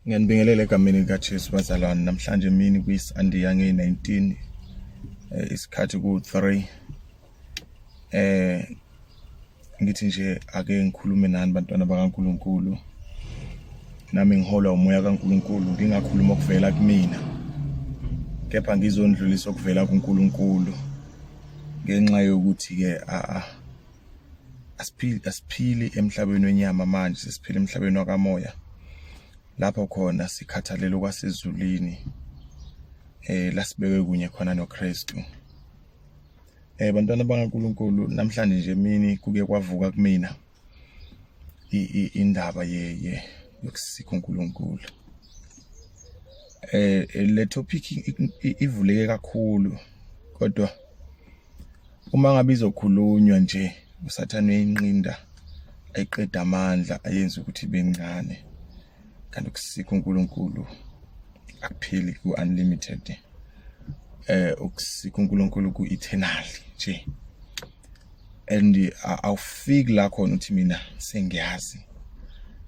Ngiyanibingelela egameni likaJesu bazalwane. Namhlanje emini kwiSunday yange-19, isikhathi ku-3. Ngithi nje ake ngikhulume nani bantwana bakaNkulunkulu. Nami ngiholwa umoya kaNkulunkulu, ngingakhuluma okuvela kumina, kepha ngizondlulisa okuvela kuNkulunkulu, ngenxa yokuthi-ke a asiphili asiphili emhlabeni wenyama manje, sesiphila emhlabeni wakamoya, lapho khona sikhathalele okwasezulwini, lasibekwe kunye khona noKristu. Bantwana bakaNkulunkulu, namhlanje nje emini kuke kwavuka kumina indaba ye yokusika uNkulunkulu. Le topic ivuleke kakhulu, kodwa uma ngabe izokhulunywa nje uSathane uyayinqinda, ayiqeda amandla, ayenze ukuthi ibe ncane. Kanti ukusika uNkulunkulu akupheli, ku-unlimited. Ukusika uNkulunkulu ku-eternal nje, and awufiki la khona uthi mina sengiyazi,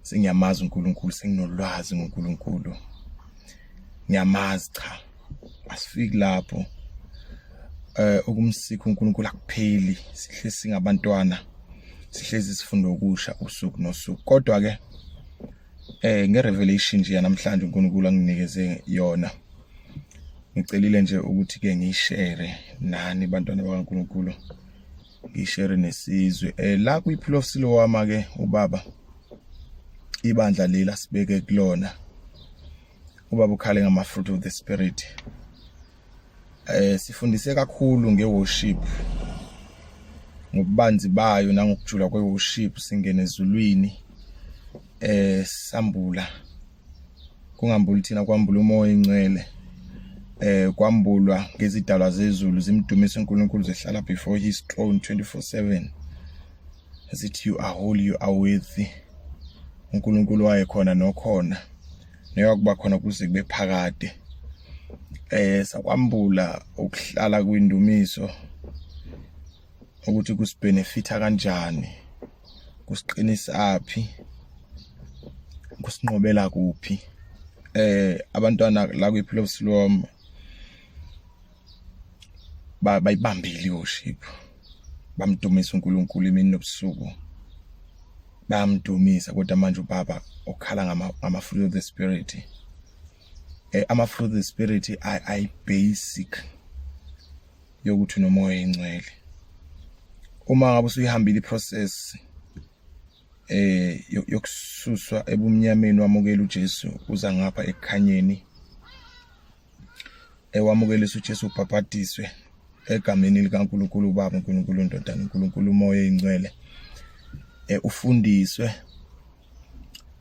sengiyamazi uNkulunkulu, senginolwazi ngoNkulunkulu, ngiyamazi. Cha, asifiki lapho. Ukumsika uNkulunkulu akupheli, sihlezi singabantwana, sihlezi sifunda okusha usuku nosuku. Kodwa ke ngerevelation nje yanamhlanje uNkulunkulu anginikeze yona, ngicelile nje ukuthi ke ngiyishare nani bantwana bakaNkulunkulu, ngiyishare nesizwe. La kwiPool of Siloam ke ubaba, ibandla leli asibeke kulona, ubaba ukhale ngama fruit of the spirit. Sifundise kakhulu ngeworship ngobubanzi bayo nangokujula kweworship, singene ezulwini, sambula kungambuli thina, kwambula umoya ingcwele, kwambulwa ngezidalwa zezulu zimdumisa uNkulunkulu, zehlala before his throne 24/7, zithi you are holy, you are worthy, uNkulunkulu wayekhona nokhona neyakuba khona kuze kube phakade. Sakwambula ukuhlala kwindumiso ukuthi kusibenefita kanjani, kusiqinisa phi, kusinqobela kuphi. Abantwana la kwiPool of Siloam bayibambile iworship, bamdumisa uNkulunkulu imini nobusuku, bayamdumisa. Kodwa manje ubaba ukhala ngama fruit of the spirit. Ama fruit of the spirit ay basic yokuthi unomoya engcwele. Uma ngabe usuyihambile iprocess yokususwa ebumnyameni, wamukela uJesu, uza ngapha ekukhanyeni, ewamukelisa uJesu, ubhabhadiswe egameni likaNkulunkulu uBaba, uNkulunkulu uNdodana, uNkulunkulu uMoya oyingcwele, ufundiswe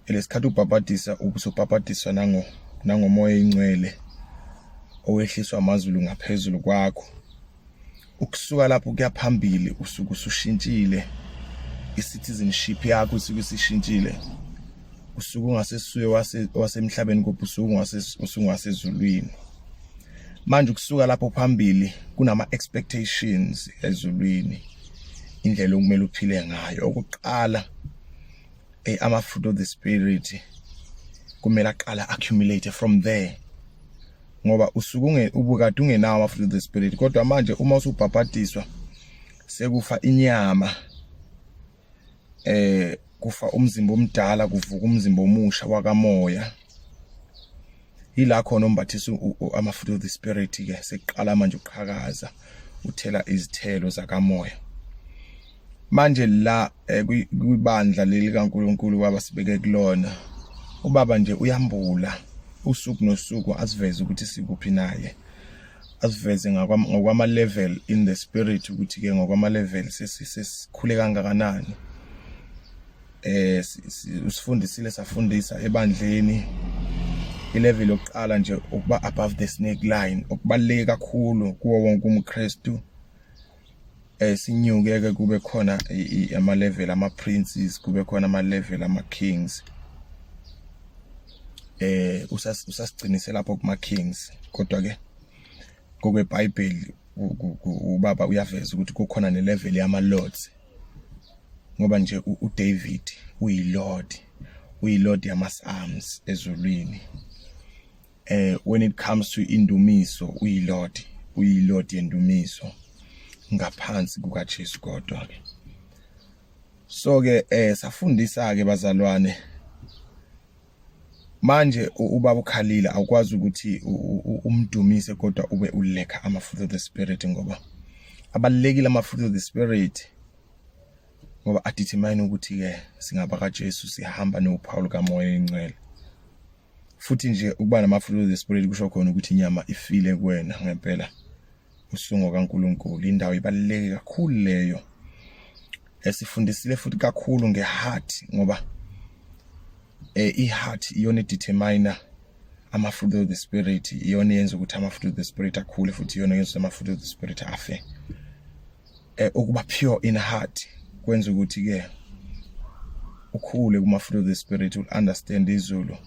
lesikhathi ubhabhadisa, ubusubhabhadiswa nangomoya oyingcwele owehliswa amazulu ngaphezulu kwakho. Ukusuka lapho kuya phambili usuke usushintshile, i-citizenship yakho usuke isishintshile, usuke ungasesuye wasemhlabeni kodwa usuke usungasezulwini. Manje ukusuka lapho phambili kunama expectations ezulwini, indlela okumele uphile ngayo. Okokuqala, ama fruit of the spirit kumele aqala accumulate from there, ngoba usuke ubukade ungenawo ama fruit of the spirit. Kodwa manje uma usubhabhadiswa, sekufa inyama, kufa umzimba omdala, kuvuka umzimba omusha wakamoya. Ila khona ombathisa ama fruit of the spirit ke, sekuqala manje uqhakaza, uthela izithelo zakamoya. Manje la kwibandla leli kaNkulunkulu kwaba sibeke kulona, ubaba nje uyambula usuku nosuku, asiveze ukuthi sikuphi naye, asiveze ngokwama level in the spirit, ukuthi ke ngokwama level sesikhule kangakanani. Usifundisile, safundisa ebandleni ilevel yokuqala nje, ukuba above the snake line, okubaluleke kakhulu kuwo wonke umKristu. Sinyuke ke, kube khona ama level ama princes, kube khona ama level ama kings. Usasigcinise lapho kuma kings, kodwa ke ngokweBhayibheli ubaba uyaveza ukuthi kukhona ne level yama lords. Ngoba nje uDavid uyiLord, uyiLord yama Psalms ezulwini. When it comes to indumiso, uyiLord, uyiLord yendumiso ngaphansi kukaJesu. Kodwa ke so ke safundisa ke, bazalwane, manje ubaba ukhalile, awukwazi ukuthi umdumise kodwa ube ulacka ama fruit of the Spirit, ngoba abalekile ama fruit of the Spirit, ngoba adetermine ukuthi ke singaba kaJesu, sihamba nophawu lukaMoya oNgcwele. Futhi nje ukuba nama fruit of the Spirit kusho khona ukuthi inyama ifile kuwena ngempela, usungo kaNkuluNkulu. Indawo ibaluleke kakhulu leyo. Esifundisile futhi kakhulu ngeheart, ngoba iheart iyona determine ama fruit of the Spirit, iyona yenza ukuthi ama fruit of the Spirit akhule, futhi iyona yenza ama fruit of the Spirit afe. Ukuba pure in heart kwenza ukuthi ke ukhule kuma fruit of the Spirit, u understand izulu,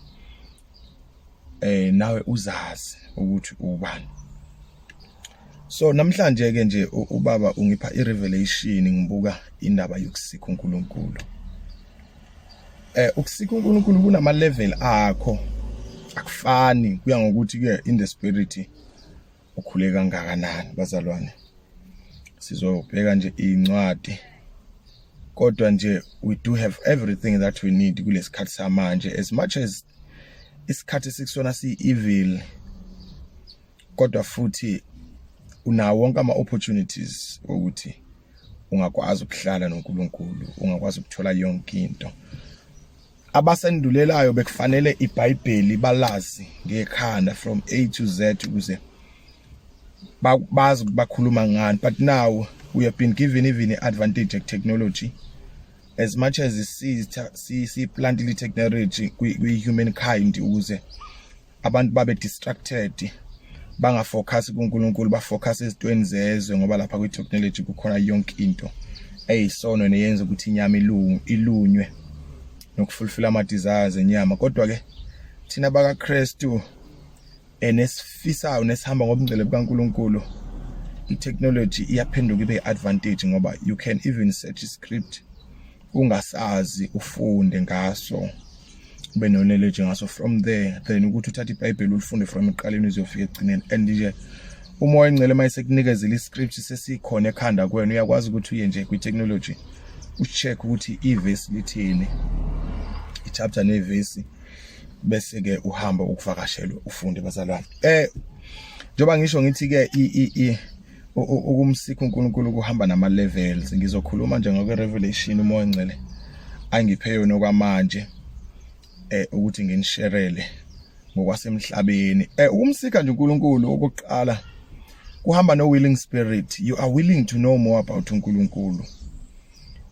nawe uzazi ukuthi ubani. So namhlanje ke nje ubaba ungipha irevelation, ngibuka indaba yokuseeka uNkulunkulu. Ukuseeka uNkulunkulu kunama level akho, akufani, kuya ngokuthi ke in the Spirit ukhule kangakanani. Bazalwane, sizobheka nje incwadi, kodwa nje we do have everything that we need kulesikhathi samanje. As much as isikhathi esikusona si evil, kodwa futhi unawo wonke ama opportunities ukuthi ungakwazi ukuhlala noNkulunkulu, ungakwazi ukuthola yonke into. Abasendulelayo bekufanele iBhayibheli balazi ngekhanda from A to Z ukuze bazi ukuthi bakhuluma ngani, but now we have been given even advantage of technology. As much as isitha siplantile technology kwi humankind ukuze abantu babe distracted, bangafocus kuNkulunkulu, bafocus ezintweni zezwe, ngoba lapha kwi technology kukhona yonke into eyisono neyenza ukuthi inyama ilunywe nokufulfill ama desires enyama. Kodwa ke thina bakaKristu enesifisayo nesihamba ngobungcwele bukaNkulunkulu, i-technology iyaphenduka ibe advantage, ngoba you can even search script ungasazi, ufunde ngaso, ube no knowledge ngaso from there, then ukuthi uthathe iBhayibheli ulifunde from eqaleni uzofika ekugcineni. And nje uMoya oNgcwele mayesekunikezela iscript sesikhona ekhanda kwena, uyakwazi ukuthi uye nje kwi-technology, ucheck ukuthi ivesi lithini, ichapter nevesi, bese ke uhamba ukuvakashelwe, ufunde. Bazalwane, njoba ngisho ngithi ke i ukumseeka uNkulunkulu kuhamba nama levels. Ngizokhuluma nje ngokwe revelation uMoya oNgcwele angiphe yona okwamanje ukuthi nginisharele ngokwasemhlabeni. Ukumseeka nje uNkulunkulu okokuqala kuhamba no willing spirit. You are willing to know more about uNkulunkulu,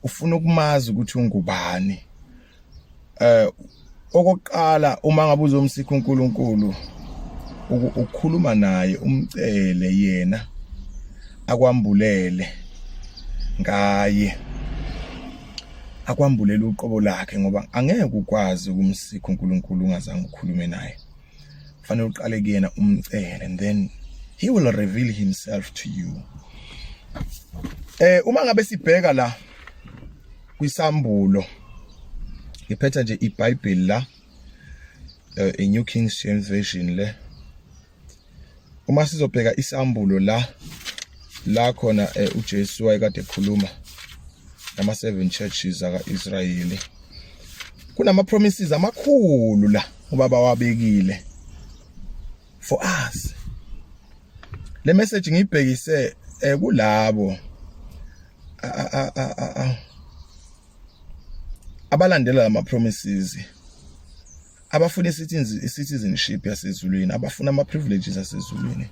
ufuna ukumazi ukuthi ungubani. Okokuqala, uma ngabe uzomseeka uNkulunkulu, ukukhuluma naye, umcele yena akwambulele ngaye, akwambulele uqobo lakhe, ngoba angeke ukwazi ukumseeka uNkulunkulu ungazange ukhulume naye. Kufanele uqale kuyena, umcele, and then he will reveal himself to you. Uma ngabe sibheka la kwisambulo, ngiphetha nje iBhayibheli la, i New King James Version le. Uma sizobheka isambulo la khona uJesu wayekade ekhuluma nama seven churches aka-Israyeli, kunama promises amakhulu la ubaba wabekile for us. Le message ngiyibhekise kulabo abalandela lama promises, abafuna i-citizenship yasezulwini, abafuna ama privileges asezulwini,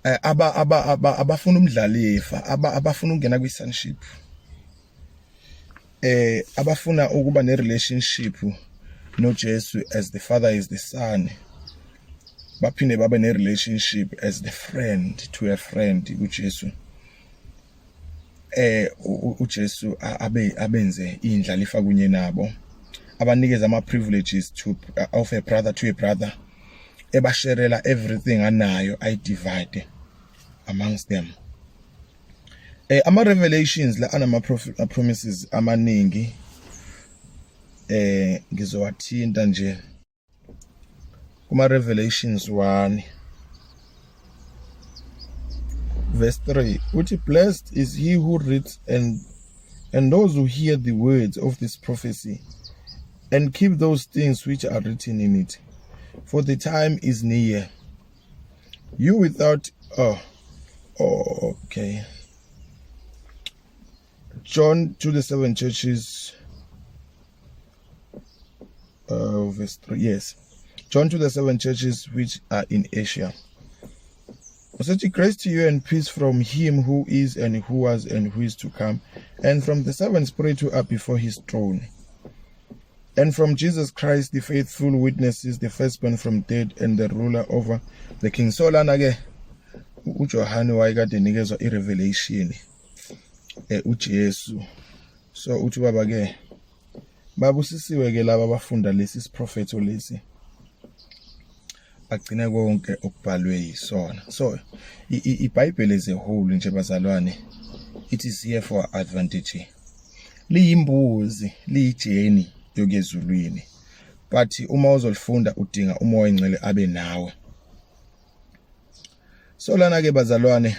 aba aba abafuna umdlalifa, abafuna ukungena kwi-sonship, abafuna ukuba ne relationship noJesu as the Father is the Son, baphinde babe ne relationship as the friend to a friend kuJesu, uJesu abe abenze indlalifa kunye nabo, abanikeza ama privileges to of a brother to a brother, ebasharela everything anayo, ayi divide amongst them. Ama revelations la anama promises amaningi, ngizowathinta nje kuma Revelations 1 verse 3, uthi, "Blessed is he who reads and those who hear the words of this prophecy and keep those things which are written in it, for the time is near." You without oh, okay. John to the seven churches, verse 3, yes. John to the seven churches which are in Asia. Such grace to you and peace from him who is and who was and who is to come, and from the seven spirits who are before his throne, and from Jesus Christ, the faithful witnesses, the firstborn from dead and the ruler over the king. So lana ke uJohane wayekade nikezwa irevelation uJesu. So uthi baba ke, babusisiwe ke laba abafunda lesi siprofetho lesi, bagcine konke okubhalwe yisona. So iBhayibheli as a whole nje, bazalwane, it is here for advantage. Liyimbuzi, liyijourney yokezulwini, but uma uzolifunda udinga uMoya oNgcwele abe nawe. So lana ke, bazalwane,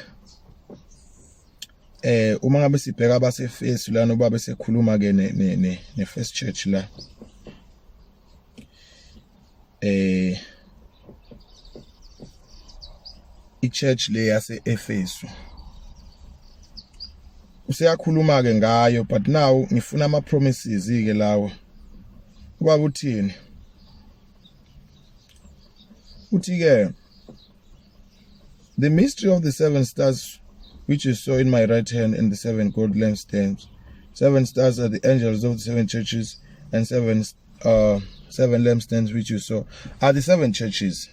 uma ngabe sibheka abaseEfesu lana, ubaba esekhuluma ke ne First Church la, ichurch le yase Efesu, useyakhuluma ke ngayo, but now ngifuna ama promises ke lawo. Ubaba uthini? Uthi ke, "The mystery of the seven stars which you saw in my right hand and the seven gold lampstands: seven stars are the angels of the seven churches, and seven lampstands which you saw are the seven churches."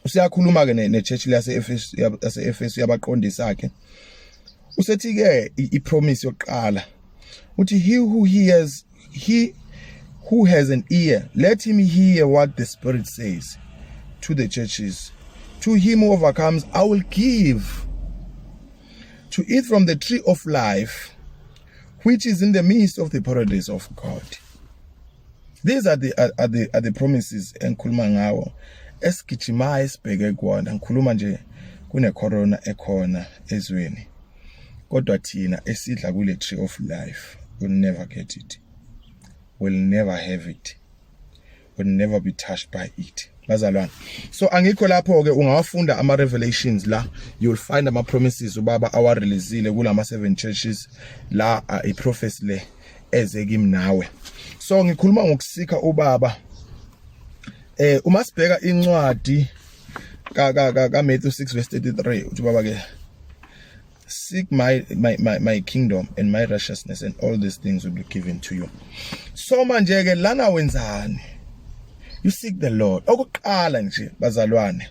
Usiyakhuluma ke ne-church yase-Efesu, yabaqondisa ke. Usethi ke i-promise yokuqala, uthi, "He who hears, he who has an ear, let him hear what the Spirit says to the churches. To him who overcomes I will give to eat from the tree of life, which is in the midst of the paradise of God." These are the promises engikhuluma ngawo, esigijimayo, esibheke kuwona. Ngikhuluma nje kune corona ekhona ezweni, kodwa thina esidla kule tree of life will never get it, will never have it, will never be touched by it, bazalwane. So angikho lapho ke. Ungawafunda ama revelations la, you'll find ama promises ubaba awareleasile kulama seven churches la, i prophecy le eze kimi nawe. So ngikhuluma ngokuseeka ubaba. Uma sibheka incwadi ka Matthew 6 verse 33, uthi baba ke, "Seek my kingdom and my righteousness, and all these things will be given to you." So manje ke lana wenzani? You seek the Lord okuqala nje, bazalwane.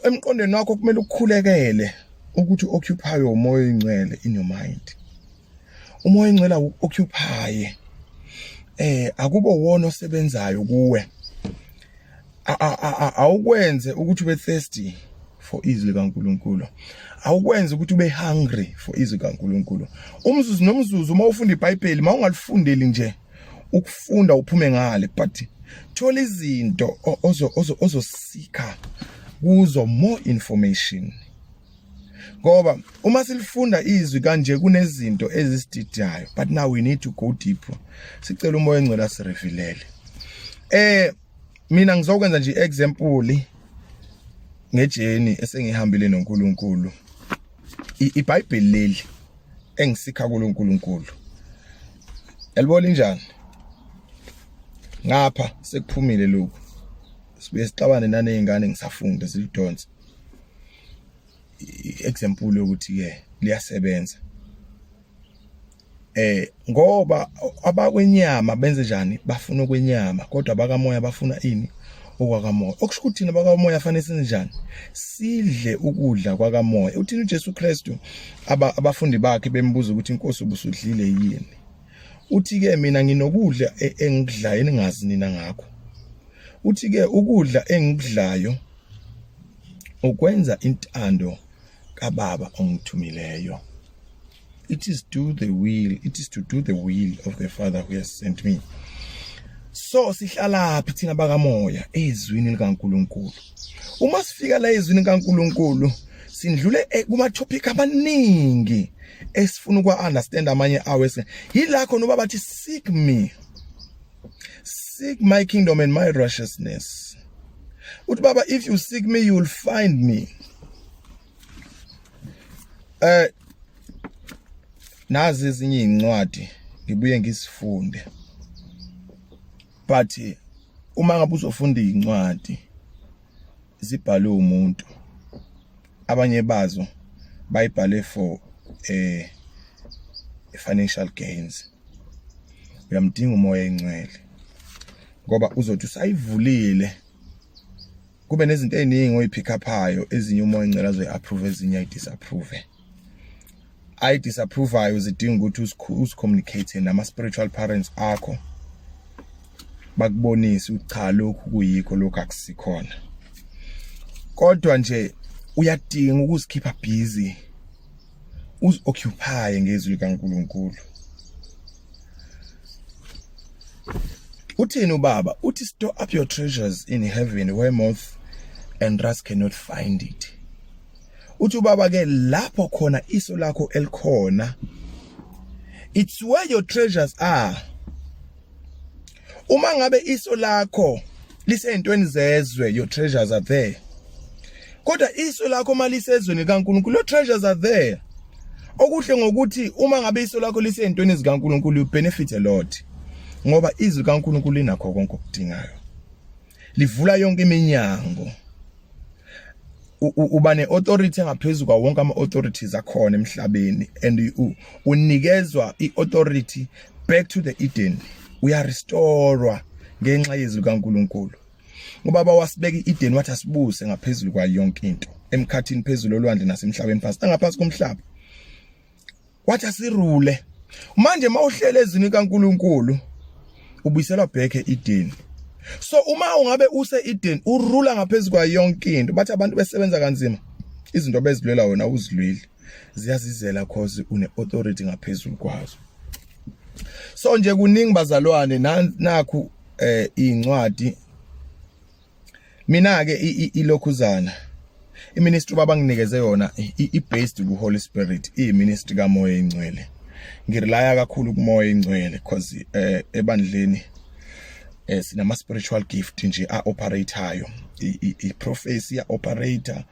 Emqondweni wakho kumele ukukhulekele ukuthi occupy uMoya oNgcwele in your mind. UMoya oNgcwele occupy, akube wona osebenzayo kuwe, awukwenze ukuthi ube thirsty for izwi likaNkuluNkulu, awukwenze ukuthi ube hungry for izwi likaNkuluNkulu. Umzuzu nomzuzu uma ufunda iBhayibheli, mawungalifundeli nje ukufunda uphume ngale, but thola izinto ozoseeka kuzo more information, ngoba uma silifunda izwi kanje kunezinto ezisididayo, but now we need to go deep, sicela uMoya oNgcwele asirevealele. Mina ngizokwenza nje example ngejourney esengihambile noNkulunkulu. IBhayibheli leli engiseeka kuNkulunkulu, yalibona injani? Ngapha sekuphumile lokhu, sibuye sixabane nanezingane ngisafunda, zilidonsa. Example yokuthi ke liyasebenza, ngoba abakwenyama benze njani? Bafuna okwenyama, kodwa abakamoya bafuna ini? Okwakamoya. Okusho ukuthi thina abakamoya fanele senze njani? Sidle ukudla kwakamoya. Uthini uJesu Kristu? Abafundi bakhe bembuza ukuthi, "Inkosi, ubusudlile yini?" Uthi ke, "Mina nginokudla engikudlayo eningazi nina ngakho." Uthi ke, "Ukudla engikudlayo ukwenza intando kaBaba ongithumileyo. It is do the will, it is to do the will of the Father who has sent me. So sihlalaphi thina bakamoya ezwini likaNkuluNkulu. Uma sifika la ezwini likaNkuluNkulu sindlule eh, kuma topic amaningi esifuna ukwa understand amanye awe. Yila khona ubaba athi seek me. Seek my kingdom and my righteousness. Uthi baba if you seek me you will find me. Eh nazi ezinye incwadi ngibuye ngisifunde. But uma ngabe uzofunda incwadi zibhalwe umuntu abanye bazo bayibhale for eh financial gains. Uyamdinga umoya engcwele ngoba uzothi usayivulile kube nezinto eziningi oyipick upayo, ezinye umoya engcwele azoyi-approve, ezinye ayi-disapprove. Ayi-disapprovayo zidinga ukuthi uzicommunicate nama-spiritual parents akho, bakubonise ukuthi cha, lokhu kuyikho, lokhu akusikhona. Kodwa nje uyadinga ukuzikhipha busy, uzi-occupy ngezwi likaNkuluNkulu. Uthini ubaba? Uthi store up your treasures in heaven where moth and rust cannot find it. Uthi ubaba ke lapho khona iso lakho elikhona, it's where your treasures are. Uma ngabe iso lakho liseyintweni zezwe, your treasures are there. Kodwa iso lakho malisezweni kaNkuluNkulu, your treasures are there. Okuhle ngokuthi uma ngabe iso lakho liseyintweni zikaNkuluNkulu, you benefit a lot, ngoba izwi kaNkuluNkulu linakho konke okudingayo, livula yonke iminyango. Uba neauthority engaphezulu kwawo wonke ama authorities akhona emhlabeni and unikezwa iauthority back to the Eden. Uyarestorwa ngenxa yezwi kaNkuluNkulu. Ubaba wasibeka iEden, wathi asibuse ngaphezulu kwayo yonke into emkhathini, phezulu olwandle nasemhlabeni phansi, angaphansi komhlaba. Wathi asirule. Manje mawuhlele ezwini kaNkuluNkulu ubuyiselwa back eEden. So uma ungabe use Eden urula ngaphezulu kwayo yonke into. Bathi abantu besebenza kanzima, izinto bezilwela wena uzilwile, ziyazizela cause une authority ngaphezulu kwazo. So nje kuningi bazalwane, nakhu incwadi. Mina ke ilokhuzana iministry baba nginikeze yona i based ku Holy Spirit, i ministry kaMoya ingcwele. Ngirelya kakhulu kuMoya ingcwele because ebandleni sinama spiritual gift nje a operatayo. I prophecy ya operate,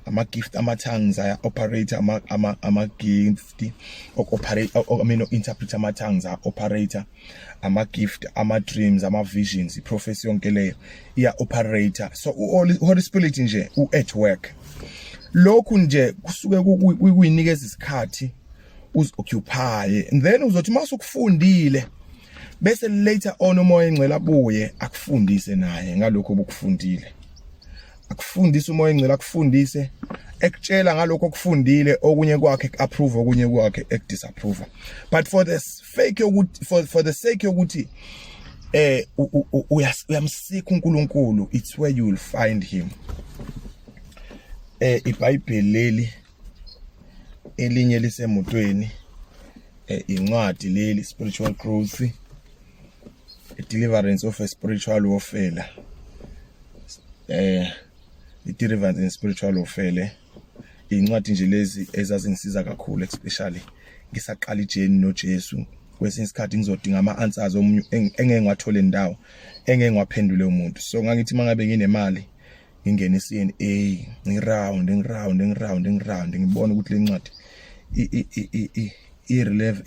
ama gift ama tongues aya operate, ama gift ok operate, I mean interpret ama tongues a operate, ama gift ama dreams, ama visions, i prophecy, yonke leyo iya operate. So u Holy Spirit nje u at work. Lokhu nje kusuke kuyinikeza isikhathi uzi-occupy and then uzothi masukufundile bese later on umoya engcwele abuye akufundise naye ngalokho obukufundile. Akufundise umoya engcwele, akufundise ekutshela ngalokho okufundile, okunye kwakhe approve, okunye kwakhe ekudisapprove. But for the fake yokuthi for the sake yokuthi uyamseeka uNkulunkulu, it's where you will find him. IBhayibheli leli elinye lisemotweni, incwadi leli, spiritual growth, deliverance of a spiritual warfare, i deliverance in spiritual warfare. Incwadi nje lezi ezazingisiza kakhulu, especially ngisaqala ijourney noJesu. Kwesinye isikhathi ngizodinga ama answers omunye engeke ngiwathole indawo, engeke ngiwaphendule umuntu. So ngangithi mangabe nginemali ngingene CNA, ngiround, ngiround, ngiround, ngiround, ngibona ukuthi le ncwadi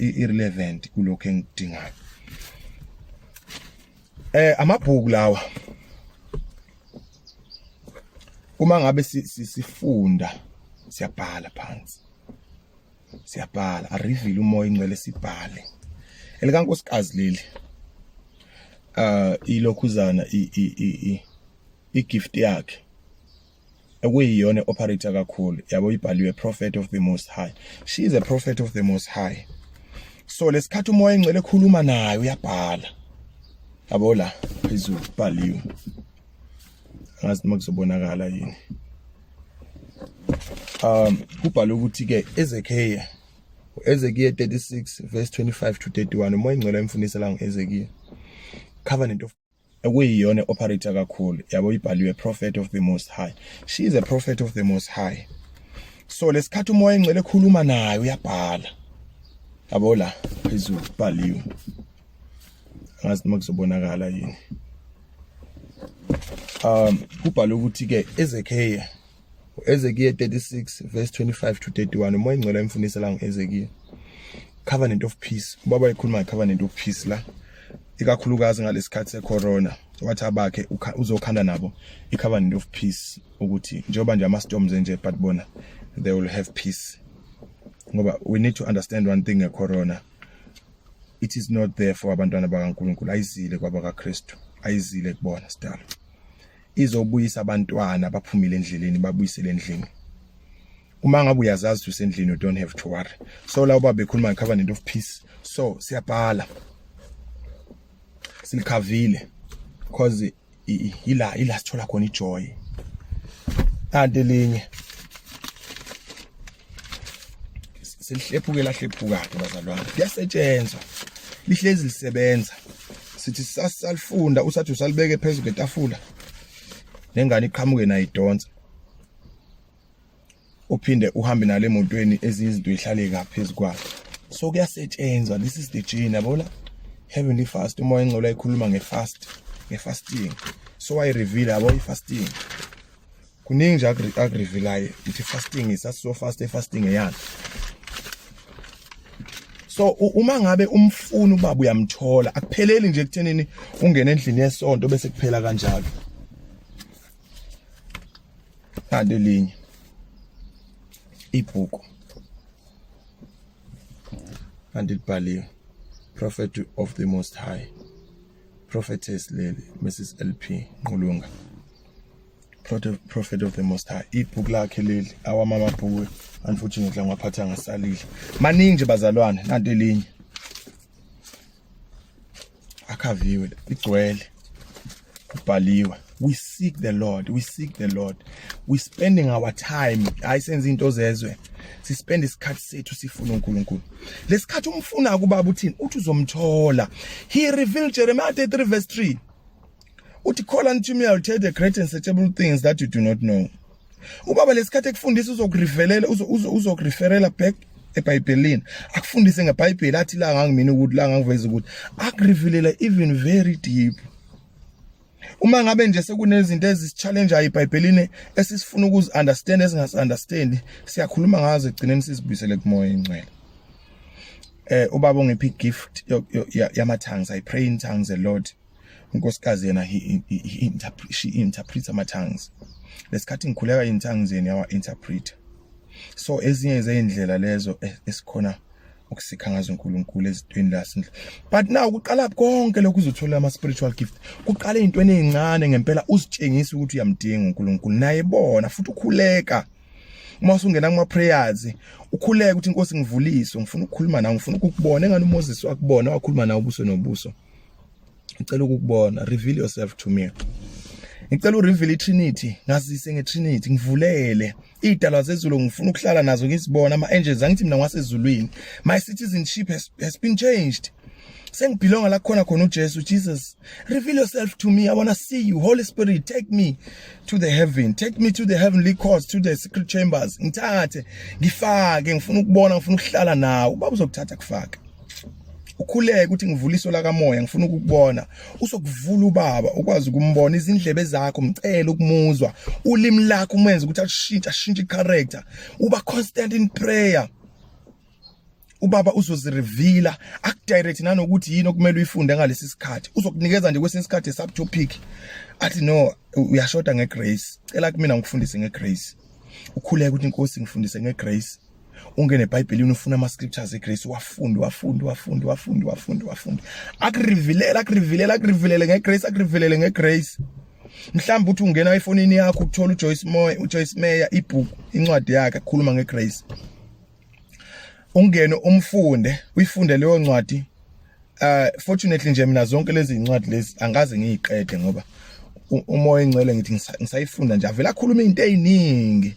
irrelevant kulokho engidingayo. Amabhuku lawa, uma ngabe sifunda siyabhala phansi, siyabhala, areveal umoya ingcwele, sibhale. Elikankosikazi leli, ilokhuzana i gift yakhe okuyiyona operate kakhulu yabo, ibhaliwe prophet of the most high. She is a prophet of the most high. So lesikhathi umoya engcwele ekhuluma naye uyabhala, yabo, la phezulu kubhaliwe. Angazi noma kuzobonakala yini. Kubhalwe ukuthi ke Ezekiel, Ezekiel 36 verse 25 to 31, uMoya oyiNgcwele emfundisa la ngeEzekiel covenant of okuyiyona operator kakhulu yabo, ibhaliwe prophet of the Most High. She is a prophet of the Most High. So lesikhathi uMoya oyiNgcwele ekhuluma naye uyabhala, yabo, la phezulu kubhaliwe, angazi noma kuzobonakala yini. Kubhalwe ukuthi ke Ezekiel, Ezekiel 36 verse 25 to 31, uMoya oyiNgcwele emfundisa la ngeEzekiel covenant of peace. Ubaba ekhuluma ngecovenant of peace la, ikakhulukazi ngalesikhathi secorona, wathi abakhe uzokhanda nabo icovenant of peace, ukuthi njengoba nje ama storms nje, but bona they will have peace, ngoba we need to understand one thing ngecorona: it is not there for abantwana bakaNkulunkulu, ayizile kwabakaKristu, ayizile kubona sidalo. Izobuyisa abantwana abaphumile endleleni, babuyisele endlini. Uma ngabe uyazazi ukuthi usendlini, you don't have to worry. So la ubaba bekhuluma nge-covenant of peace, so siyabhala, silikhavile, because ila sithola khona ijoy. Kanti elinye selihlephuke, lahlephuka ke bazalwane, kuyasetshenzwa, lihlezi lisebenza. Sithi sasalifunda, usathi usalibeke phezulu kwetafula, nengane iqhamuke nayo idonsa, uphinde uhambe nale emotweni, ezinye izinto ihlale kaphezulu kwayo. So kuyasetshenzwa. This is the journey, yabona, heavenly fast. UMoya oyiNgcwele ayikhuluma ngefast, ngefasting, so wayireveal, yabo, ifasting. Kuningi nje akurevealayo ukuthi fasting isaso fast, efasting eyani. So uma ngabe umfuna ubaba, uyamthola. Akupheleli nje ekuthenini ungene endlini yesonto bese kuphela kanjalo. Kanti elinye ibhuku, kanti libhaliwe Prophet of the Most High, prophetess leli, Mrs LP Nqulunga, prophet of the Most High. Ibhuku lakhe leli, awami amabhuku unfortunately angiwaphatha, ngasalile. Maningi nje bazalwane. Nanti elinye akhaviwe, igcwele, kubhaliwe. We seek the Lord, we seek the Lord. We spending our time, hayi senze into zezwe, sispend isikhathi sethu sifuna uNkulunkulu. Lesikhathi umfuna kubaba, uthini? Uthi uzomthola. He revealed Jeremiah 33 verse 3, uthi, "Call unto me, I will tell the great and searchable things that you do not know." Ubaba lesikhathi ekufundisa uzokurevelela, uzokureferela back eBhayibhelini, akufundise ngeBhayibheli, athi la ngangimina ukuthi la ngangiveza ukuthi akurevelela even very deep. Uma ngabe nje sekunezinto ezisi-challenge eBhayibhelini esisifuna ukuzi understand, esingasi understand, siyakhuluma ngazo, egcineni sizibuyisele kuMoya oyiNgcwele. Ubaba ongiphi gift yama tongues. I pray in tongues a lot. Unkosikazi yena he, she interprets ama tongues. Lesikhathi ngikhuleka in tongues, yena yawa interpret. So ezinye zezindlela lezo esikhona ukusikha ngazo uNkulunkulu ezintweni la sindle. But now kuqala konke lokhu, uzothola ama spiritual gift, kuqala ezintweni ezincane ngempela, uzitshengisa ukuthi uyamdinga uNkulunkulu, naye bona futhi ukhuleka. Uma usungena kuma prayers, ukhuleka ukuthi, "Inkosi, ngivulise, ngifuna ukukhuluma nawe, ngifuna ukukubona engani uMoses wakubona, wakhuluma nawe ubuso nobuso. Ngicela ukukubona, reveal yourself to me. Ngicela ureveal iTrinity, ngazise ngeTrinity, ngivulele idalwa zezulu, ngifuna ukuhlala nazo, ngizibona ama angels. Angithi mina ngasezulwini, my citizenship has been changed, sengibelonga la khona khona uJesu. Jesus, reveal yourself to me. I want to see you. Holy Spirit, take me to the heaven, take me to the heavenly courts, to the secret chambers. Ngithathe, ngifake, ngifuna ukubona, ngifuna ukuhlala nawe." Ubaba uzokuthatha kufake. Ukhuleke ukuthi, "Ngivuliso la kamoya, ngifuna ukukubona." Usokuvula ubaba, ukwazi ukumbona. Izindlebe zakho, mcela ukumuzwa. Ulimi lakho, umenze ukuthi ashintshe, ashintshe icharacter. Uba constant in prayer, ubaba uzozireveala, akudirect nanokuthi yini okumele uyifunde ngalesi sikhathi. Uzokunikeza nje kwesinye isikhathi subtopic, athi, "No, uyashoda ngegrace, cela kumina ngikufundise ngegrace." Ukhuleke ukuthi, "Inkosi, ngifundise ngegrace." Ungene eBhayibhelini, ufuna ama scriptures egrace, wafunde, wafunde, wafunde, wafunde, wafunde, wafunde, akurevealele, akurevealele, akurevealele ngegrace, akurevealele ngegrace. Mhlawumbe uthi ungena efonini yakho, ukuthola uJoyce Moy, uJoyce Meyer, ibook, incwadi yakhe ekhuluma ngegrace, ungene umfunde, uyifunde leyo ncwadi. Fortunately nje mina zonke lezi incwadi lezi angaze ngiyiqede, ngoba uMoya oyiNgcwele ngithi ngisayifunda nje, avela akhuluma izinto eziningi.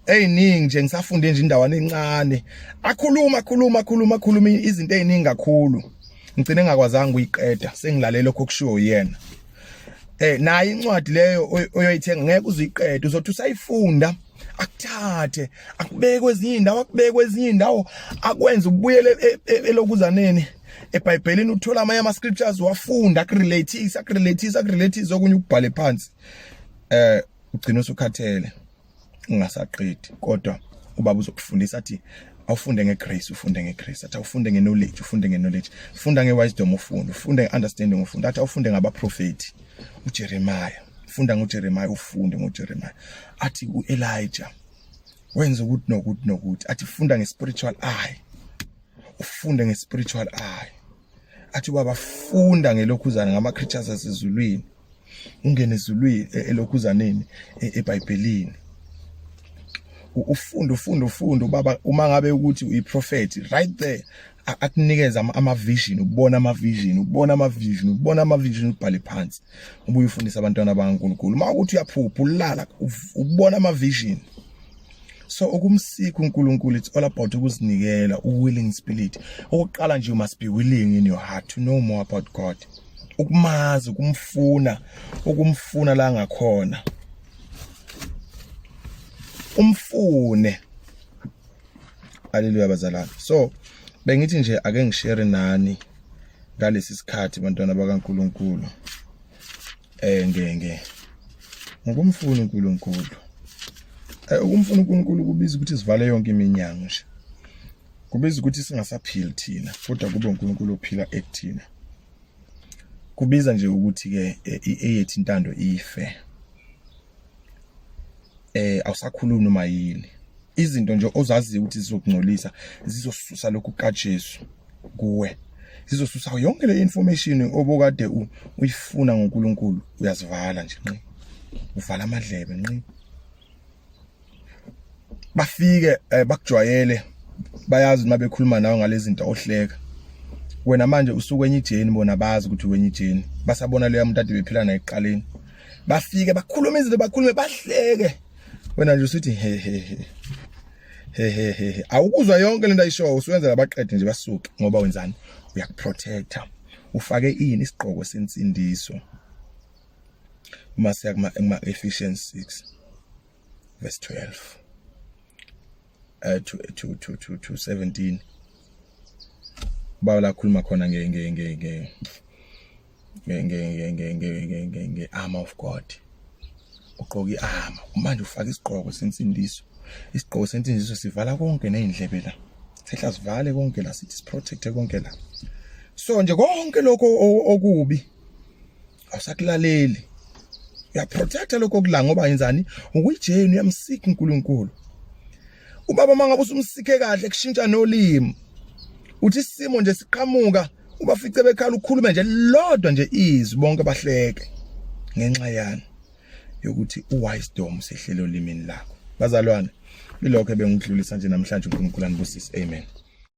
Eziningi nje ngisafunde nje indawana encane. Akhuluma akhuluma akhuluma akhuluma izinto eziningi kakhulu. Ngigcine ngakwazanga ukuyiqeda sengilalela lokho okushiwo yena. Nayo incwadi leyo oyoyithenga ngeke uziqede, uzothi usayifunda akuthathe akubeke kwezinye indawo, akubeke kwezinye indawo, akwenze ubuyele elokuzaneni eBhayibhelini, uthola amanye ama scriptures wafunda, akurelateise akurelateise akurelateise okunye ukubhale phansi, ugcina usukhathele ungasaqedi. Kodwa ubaba uzokufundisa, athi awufunde ngegrace, ufunde ngegrace, athi awufunde ngeknowledge, ufunde ngeknowledge, funda ngewisdom, ufunde, ufunde ngeunderstanding, ufunde, athi awufunde ngabaprofeti uJeremiah, funda ngoJeremiah, ufunde ngoJeremiah, athi uElijah wenza ukuthi nokuthi nokuthi, athi funda ngespiritual eye, ufunde ngespiritual eye, athi baba funda ngelokhuzana ngama creatures asezulwini, ungene ezulwini elokhuzaneni eBhayibhelini, ufunde ufunde ufunde. Ubaba uma ngabe ukuthi uyiprofeti, right there akunikeza ama vision, ubona ama vision, ubona ama vision, ubona ama vision, ubhale phansi, ubuye ufundisa abantwana bakaNkulunkulu. Uma ukuthi uyaphupha ulala ubona ama vision. So ukumseeka uNkulunkulu, it's all about ukuzinikela, willing spirit. Okokuqala nje, you must be willing in your heart to know more about God, ukumazi, ukumfuna, ukumfuna la ngakhona, umfune. Haleluya bazalwane. So bengithi nje ake ngishare nani ngalesi sikhathi, bantwana bakaNkulunkulu, nge ngokumfuna uNkulunkulu. Ukumfuna uNkulunkulu kubiza ukuthi sivale yonke iminyango nje, kubiza ukuthi singasaphili thina kodwa kube uNkulunkulu ophila ekuthina. Kubiza nje ukuthi ke eyethu intando ife, awusakhulumi noma yini, izinto nje ozaziyo ukuthi zizokungcolisa, zizosusa lokhu kaJesu kuwe, zizosusa yonke le information obokade uyifuna ngoNkulunkulu. Uyazivala nje nqi, uvala amadlebe nqi. Bafike bakujwayele, bayazi uma bekhuluma nawe ngalezi zinto ohleka wena. Manje usukwenye ijeni, bona bazi ukuthi wenye ijeni, basabona leyo muntu ade bephila naye ekuqaleni. Bafike bakhuluma izinto, bakhulume bahleke, wena nje usuthi he he he he he he, awukuzwa yonke lento ayishoyo, usuyenzela abaqede nje basuke. Ngoba wenzani? Uyakuprotecta, ufake ini? Isigqoko sensindiso. Uma siya kuma Ephesians 6 verse 12 to 17, baba la khuluma khona nge nge nge nge nge nge nge nge nge nge nge armor of God. Ugqoka iarmor manje, ufaka isigqoko sensindiso. Isigqoko sensindiso sivala konke nezindlebe la, sehla sivale konke la, sithi siprotecte konke la. So nje konke lokho okubi awusakulaleli, uyaprotecta lokho okula. Ngoba yenzani? Ukuyijeni, uyamseeka uNkulunkulu. Ubaba mangabe usumseeke kahle, kushintsha nolimi, uthi isimo nje siqhamuka, ubafice bekhala, ukhulume nje lodwa nje izwi, bonke bahleke. Ngenxa yani? Yokuthi uwisdom sehlelo olimini lakho. Bazalwane, ilokho ebengidlulisa nje namhlanje. uNkulunkulu anibusise. Amen.